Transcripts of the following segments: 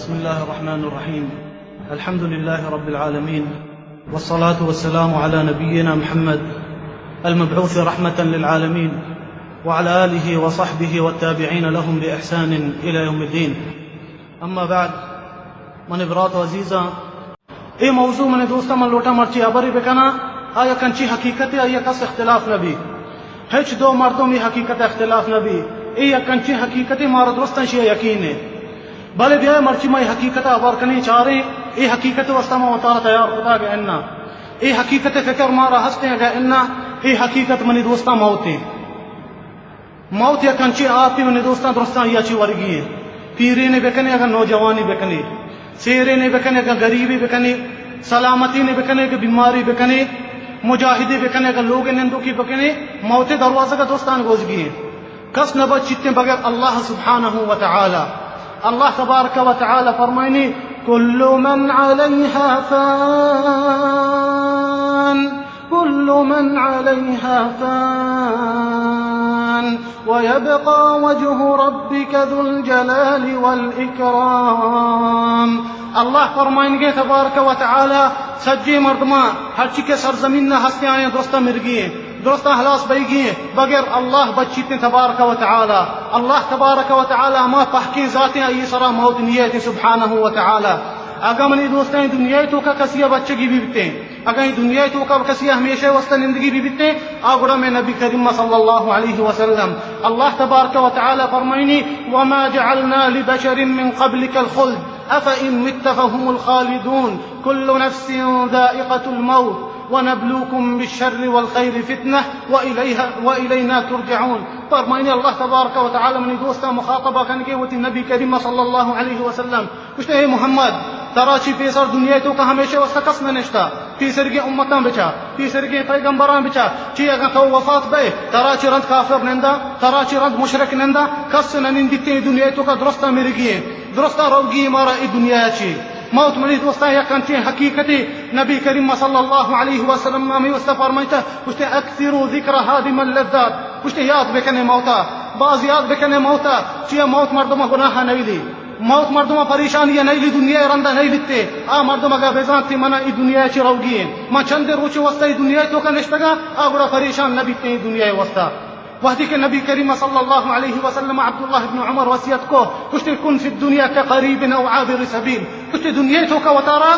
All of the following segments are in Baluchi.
بسم الله الرحمن الرحيم. الحمد لله رب العالمين، والصلاة والسلام على نبينا محمد المبعوث رحمة للعالمين، وعلى آله وصحبه والتابعين لهم بإحسان إلى يوم الدين. أما بعد، من برات عزيزا، اے موضوع، من دوستاں، من لوٹاں مرچی ہبرے بکناں، آ یک انچیں حقیقتے، آئی ءَ کس اختلاف نہ بی۔ ہچ دو مردم اے حقیقت ءَ اختلاف نہ بی۔ اے یک انچیں حقیقتے، مارا درستاں اشی ءَ یقین ایں۔ بلے بیا مرچی ما اے حقیقت ءَ ہبر کنیں، چاریں، اے حقیقت ءِ واسطہ ما وتارا تیار کتگ ایں اناں؟ اے حقیقت ءِ فکر مارا ہست ایں اگاں اناں؟ اے حقیقت، منی دوستاں، موت ایں۔ موت یک انچیں آپے، منی دوستاں، درستاں آئی ءَ چہ ورگی ایں۔ پیرینے بکنے اگاں نوجوانے بکنے، سیرینے بکنے اگاں گریبے بکنے، سلامتینے بکنے اگاں بیماری بکنے، مجاہدے بکنے اگاں لوگ نندوکے بکنے، موت ءِ دروازگ ءَ درستاں گوزگی ایں۔ کس نہ بچیت ایں بغیر اللہ سبحانہ و تعالی۔ اللہ تبارک و تعالی فرمائنی، كل من عليها فان، كل من عليها فان، ويبقى وجه ربك ذو الجلال والإكرام. اللہ فرمائنگے تبارک و تعالی، سجیں مردماں، ہرچی کہ سرزمین ءَ ہست ایں، آیاں درستاں مرگی ایں، درستاں ہلاس بئیگی ایں، بغیر اللہ بچیت ایں تبارک و تعالی۔ اللہ تبارک و تعالی ہما پہکیں ذات ایں، آئی سرا موت نیت ایں سبحانہ و تعالی۔ اگاں منی دوستاں، دنیا ءِ توکا کسی ءَ بچگی بی بیت ایں، اگاں اے دنیا ءِ توکا کسی ءَ ہمیشہ ءِ واسطہ نندگی بی بیت ایں، آ گڑا مئے نبی کریم صلی اللہ علیہ وسلم، اللہ تبارک و تعالی فرمائنی، وما جعلنا لبشر من قبلك الخلد أفإن مت فهم الخالدون، كل نفس ذائقة الموت، ونبلوكم بالشر والخير فتنة، وإليها، وإلينا ترجعون. فرمائنی اللہ تبارک و تعالی، منی دوستاں، مخاطبہ کنگے وتی نبی کریم صلی اللہ علیہ وسلم، گوشتے، اے محمد، ترا چی پیسر دنیا ءِ توکا ہمیشہ ءِ واسطہ کس نہ نشتا؟ پیسرگیں امتاں بچا، پیسرگیں پیغمبراں بچا، چی اگاں تو وفات بئے، ترا چی رند کافر نندا، ترا چی رند مشرک نندا، کس نہ نندیت ایں، دنیا ءِ توکا درستاں مرگی ایں، درستاں روگی ایں مارا اے دنیا ءَ چی۔ موت، منی دوستاں، یک انچیں حقیقتے، نبی کریم صلی اللہ علیہ وسلم ہمے واسطہ فرمائتا، گوشتے، اکثروا ذکر هاذم اللذات، گوشتے، یاد بکنے موتا، باز یاد بکنے موتا، چیا موت مردم گناہ نیلی۔ موت مردم پریشانی ءَ نیلی، دنیا ءِ رندا نیلیت ایں۔ آ مردم اگاں بزانت ایں منا اے دنیا ءَ چہ روگی ایں، من چندے روچے واسطہ اے دنیا ءِ توکا نشتگاں، آ گڑا پریشان نہ بیت ایں اے دنیا ءِ واسطہ۔ وہدے کہ نبی کریم صلی اللہ علیہ وسلم عبداللہ ابن عمر وصیت کو، گوشتے، کن فی الدنیا کغریب او عابر سبیل، گوشتے، دنیا ءِ توکا وتارا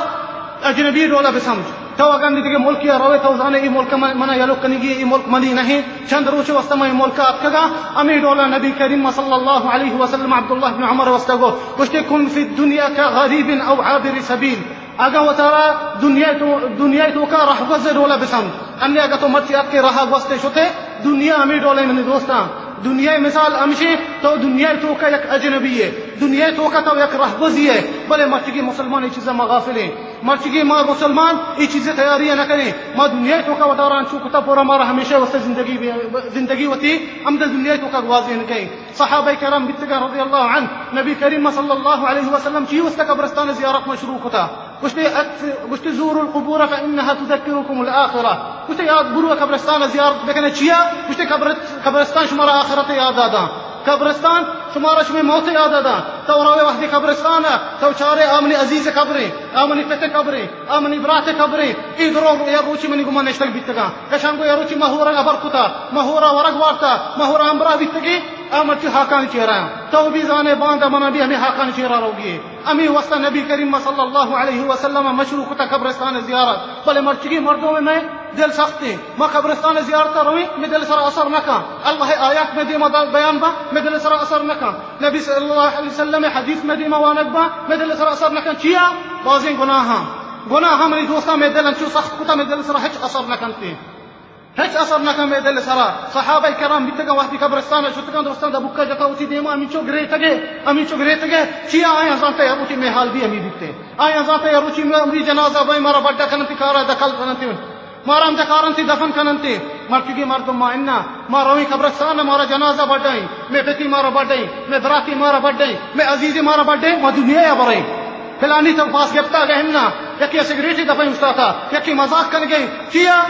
اجنبی ڈولا بسمجھ۔ تو اگاں نی دگہ ملکے ءَ روئے، تو زانے اے ملک من، منا یلو کنگی، اے ملک منی نہ ایں، چند روچے واسطہ من اے ملک ءَ اتکگاں، ہمے ڈولا نبی کریم صلی اللہ علیہ وسلم عبداللہ بن عمر ءِ واسطہ گو، گوشتے، کن فی الدنیا کغریب او عابر سبیل۔ اگاں وتارا دنیا ءِ تو، دنیا ءِ توکا رہگوز ءِ ڈولا بسمجھ، انی اگاں تو مرچی اتکے راہ گوستے شتے، دنیا ہمے ڈولیں منی دوستاں۔ دنیا ءِ مثال ہمیش ایں، تو دنیا ءِ توکا یک اجنبی ئے، دنیا ءِ توکا تو یک رہگوزی ئے، بلے مرچیگیں مسلمان اے چیزا ما غافل ایں۔ مرچیگیں ما مسلمان اے چیز ءِ تیاری ءَ نہ کنیں۔ ما دنیا ءِ توکا وتارا انچو کتا پورا مارا ہمیشہ واسطہ زندگی بی، زندگی وتی ہمدا دنیا ءِ توکا گوازین کئیں۔ صحابہ کرام بیتگاں رضی اللہ عنہ، نبی کریم صلی اللہ علیہ وسلم چی واسطہ قبرستان زیارت ما شروع کتا؟ گوشتے، اکث-، گوشتے، زوروا القبور فإنها تذكركم الآخرة۔ گوشتے، یاد برو قبرستان زیارت بکنے، چیا؟ گوشتے، قبر-، قبرستان شمارا آخرت یاد داں۔ قبرستان شمارا شمے موت یاد داں۔ تو روے وہدے قبرستان ءَ، تو چارے آ منی عزیز قبریں، آ منی پت قبریں، آ منی برات قبریں، اے درو یا روچی منی گما نشتگ بیتگاں۔ اشان گو یا روچی مہورا ہبر کتا، مہورا ورگ وارتا، مہورا ہمبراہ بیتگی، آ مرچی ہاکانی چیرا۔ تو بی زانے باندا منا بی ہمے ہاکانی چیرا روگی۔ ہمے واسطہ نبی کریم صلی اللہ علیہ وسلم مشروع کتا قبرستان زیارت۔ بلے مرچیگیں مردم مئے دل سخت ایں۔ ما قبرستان زیارت ءَ رویں، مئے دل سرا اثر نہ کن۔ اللہ ءِ آیات مئے دیما دا بیان با، مئے دل سرا اثر نہ کن۔ نبی صلی اللہ علیہ وسلم ءِ حدیث مئے دیما وانگ با، مئے دل سرا اثر نہ کن۔ چیا؟ بازیں گناہاں۔ گناہاں منی دوستاں مئے دل انچو سخت کتا، مئے دل سرا ہچ اثر نہ کنت۔ ہچ اثر نہ کن مئے دل سرا۔ صحابہ کرام بیتگاں وہدے قبرستان ءَ شتگاں، درستاں دبکا جتا وتی دیما ہمینچو گریتگے، ہمینچو گریتگے۔ چیا؟ آیاں زانتا یا روچی مئے حال بی ہمے بیتے۔ آیاں زانتا یا روچی مئے، مئے جنازہ بئے، مارا بڈا کننتی، کارا دخل کننتی۔ مارا ہمدا کارنتی، دفن کننتی۔ مرچیگیں مردم ما انا، ما رویں قبرستان، مارا جنازہ بڈائیں، مئے پتی مارا بڈائیں، مئے براتی مارا بڈائیں، مئے عزیزی مارا بڈائیں، ما دنیا ءَ بریں۔ پلانی تو پاس گپتا گئے انا، یکی سگریٹی دپائیں استاتا، یکی مذاق کنگے۔ چیا؟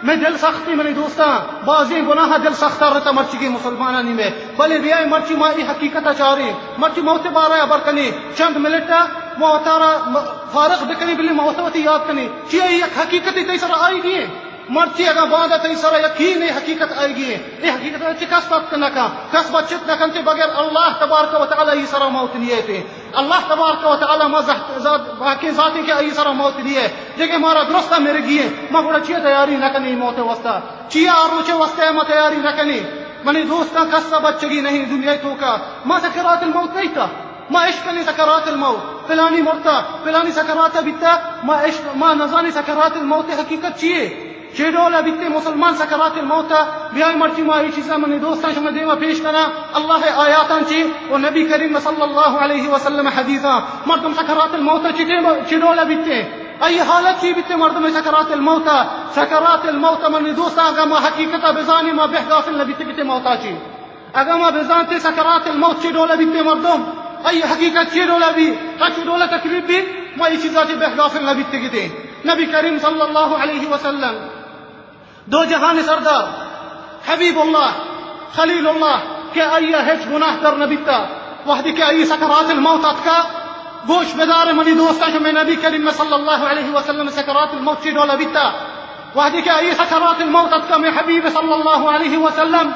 مئے دل سختی منی دوستاں، بازیں گناہ دل سخت رتا مرچیگیں مسلمانانی مئے، بلے بیائے مرچی ما اے حقیقت چاریں، مرچی موت بارہ ہبر کنیں، چند منٹ ما وتارا م-، فارغ بکنیں، بلے موت وتی یاد کنیں، چیا اے یک حقیقت تئی سرا آئیگی ایں۔ مرچی اگاں باندا تئی سرا یقین اے حقیقت آئیگی ایں، اے حقیقت چہ کس اتک نہ کن، کس بچت نہ کنت بغیر اللہ تبارک و تعالی ای سرا موت نیت ایں۔ اللہ تبارک و تعالی ما ذات، ذات، باقی ذاتی کہ ای سرا موت نیت، دگہ مارا درستا مرگی ایں، ما گڑا چیا تیاری نہ کنیں موت واسطہ؟ چیا آ روچے واسطہ ما تیاری نہ کنیں؟ منی دوستاں، کس بچگی نہیں دنیا توکا، ما سکرات الموت نہیں تا۔ ما اشکنیں سکرات الموت، پلانی مرتا، پلانی سکرات بیتا، ما اش-، ما نزانی سکرات الموت حقیقت چیے؟ چے ڈولا بیتے مسلمان سکرات الموت؟ بیائے مرچی ما اے چیزا منی دوستاں شما دیما پیش کناں، اللہ آیاتاں چی و نبی کریم صلی اللہ علیہ وسلم حدیثاں۔ مردم سکرات الموت چی ٹیم، چے ڈولا بیتے؟ ای حالت چی بیتے مردم سکرات الموت؟ سکرات الموت منی دوستاں، اگاں ما حقیقتا بزانیں، ما بہ غافل نہ بیتے بیتے موتا چی۔ اگاں ما بزانتے سکرات الموت چے ڈولا بیتے مردم، ای حقیقت چے ڈولا بی، آ چے ڈولا تکلیف بی، ما ای چیزا چی بہ غافل نہ بیتے گتے۔ نبی کریم صلی اللہ علیہ وسلم، دو جہان سردار، حبیب اللہ، خلیل اللہ، کہ آئی ہچ گناہ در نہ بیتا، وہدی کہ آئی سکرات الموت اتکا، گوش بدار منی دوستاں، شمے نبی کریم صلی اللہ علیہ وسلم سکرات الموت چی ڈولا بیتا۔ وہدی کہ آئی سکرات الموت اتکا، مئے حبیب صلی اللہ علیہ وسلم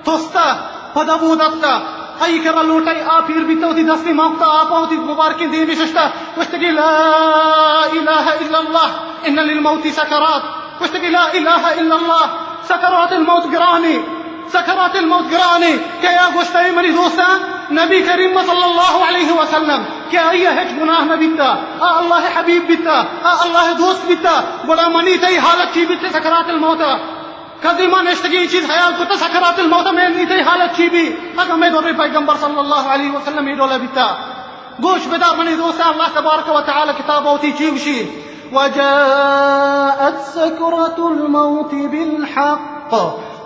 تستا، پدا بود اتکا، آئی کرا لوٹائی آپ ایر بیتا، وتی دستی مانکتا، آپا وتی مبارکیں دیمی ششتا، گوشتگی، لا الہ الا اللہ، ان للموت سکرات۔ گوشتگی، لا الہ الا اللہ، سکرات الموت گرانے، سکرات الموت گرانے۔ کہ آ گوشتا، اے منی دوستاں، نبی کریم صلی اللہ علیہ وسلم کہ آئی ہچ گناہ نہ بیتا، آ اللہ حبیب بیتا، آ اللہ دوست بیتا، گڑا منی تئی حالت چی بیتے سکرات الموت؟ کدی ما نشتگی اے چیز خیال کتا سکرات الموت منی تئی حالت چی بی؟ اگاں مئے دور پیغمبر صلی اللہ علیہ وسلم اے ڈولا بیتا۔ گوش بدار منی دوستاں، اللہ تبارک و تعالی کتاب وتی چی گوشی؟ وجاءت سكرة الموت بالحق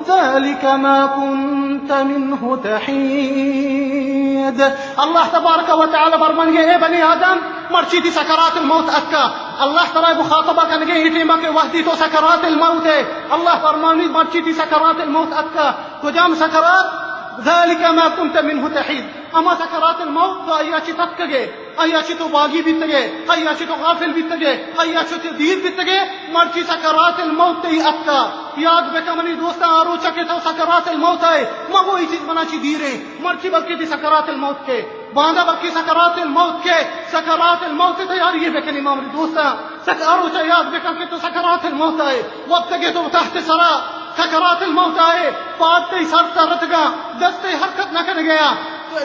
ذلك ما كنت منه تحيد۔ اللہ تبارک و تعالی فرمانگے، اے بنی آدم، مرچی تئی سکرات الموت اتکا۔ اللہ تعالی مخاطبہ کنگے اے ٹیما کہ وہدی تو سکرات الموت ئے، اللہ فرمانی، مرچی تئی سکرات الموت اتکا۔ کجام سکرات؟ ذلك ما كنت منه تحيد۔ ہما سکرات الموت تو آئی ءَ چہ تتکگ ئے، آئی ءَ چہ تو باگی بیتگ ئے، آئی ءَ چہ تو غافل بیتگ ئے، آئی ءَ چہ تو دیر بیتگ ئے، مرچی سکرات الموت تئی اتکا۔ یاد بکن منی دوستاں، آ روچا کہ تو سکرات الموت ءَ ئے، مگو اے چیز منا چہ دیر ایں، مرچی بلکہ تئی سکرات الموت کئے، باندا بلکہ سکرات الموت کئے، سکرات الموت ءِ تیاری بکنی ما منی دوستاں۔ سک-، آ روچا یاد بکن کہ تو سکرات الموت ءَ ئے، وپتگ ئے تو تخت سرا، سکرات الموت ءَ ئے، پاد تئی سر ترتگاں، دست تئی حرکت نہ کنگ ءَ آں،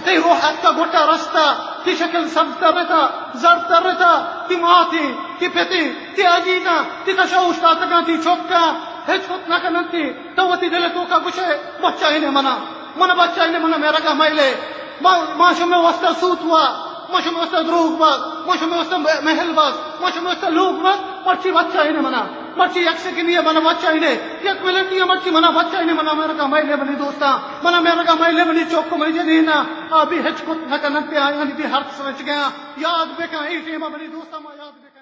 تئی روح اتکا گٹا رستا، تئی شکل سبز ترتا، زرد ترتا، تئی ماتیں، تئی پتیں، تئی عزیزاں، تئی کشا اوشتاتگاں، تئی چکاں، ہچ کت نہ کننتی، تو وتی دل ءِ توکا گوشئے، بچائینے منا، منا بچائینے، منا میرگا مئیلے۔ ما، ما شمے واسطہ سوت وا، ما شمے واسطہ دروگ باز، ما شمے واسطہ محل باز، ما شمے واسطہ لوگ باز، مرچی بچائینے منا، مرچی یک سکنی ءَ منا بچائینے، یک منٹی ءَ مرچی منا بچائینے، منا میرگا مئیلے منی دوستاں، منا میرگا مئیلے منی چک، منی جنیناں، آ بی ہچ کت نہ کننتے، آیانی بی ہرچ سرچ گیا۔ یاد بکن، اے ٹیما منی دوستاں ما یاد بکن۔